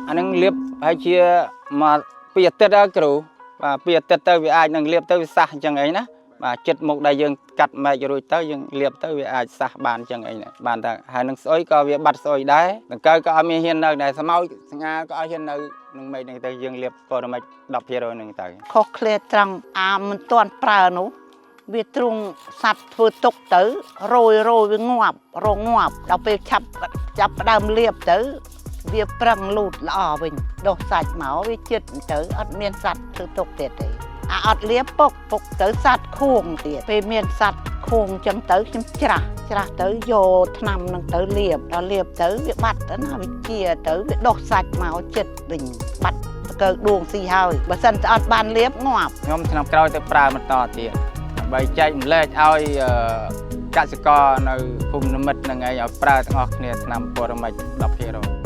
អានឹងលាបហើយជាមួយពីអាទិត្យហើយគ្រូបាទពីអាទិត្យទៅវាអាចនឹងលាបទៅវាសះអញ្ចឹងអីណាបាទចិត្តមុខដែលយើងកាត់មែករួចទៅយើងលាបទៅវាអាចសះបានអញ្ចឹងអីណាបានតែហើយនឹងស្អុយក៏វាបាត់ស្អុយដែរដង្កូវក៏អត់មានហ៊ាននៅដែរស្មោចស្ងាក៏អត់ហ៊ាននៅនឹងមែកនឹងទៅយើងលាបប៉ូរ៉ាមិច10%នឹងទៅ ខុសឃ្លាត្រង់អាមិនទាន់ប្រើនោះវាទ្រុងសัตว์ធ្វើទុកទៅរយរយវាងាប់រងងាប់ដល់ពេលឆាប់ចាប់ផ្ដើមលាបទៅ វាប្រឹងលូតល្អវិញដុះសាច់មកវាចិត្តទៅអត់មានសัตว์ធ្វើទុកទៀតទេអាអត់លាបពុកពុកទៅសัตว์ខួងទៀតពេលមានសัตว์ខួងចឹងទៅខ្ញុំច្រាស់ច្រាស់ទៅយកថ្នាំនឹងទៅលាបដល់លាបទៅវាបាត់ទៅណាវាជាទៅវាដុះសាច់មកចិត្តវិញបាត់តកើដួងស៊ីហើយបើសិនតែអត់បានលាបងាប់ ខ្ញុំឆ្នាំក្រោយទៅប្រើបន្តទៀតដើម្បីចែកម្លែកឲ្យអឺកសិករនៅភូមិនិមិត្តនឹងឯងឲ្យប្រើទាំងអស់គ្នាឆ្នាំព័រមិច10%។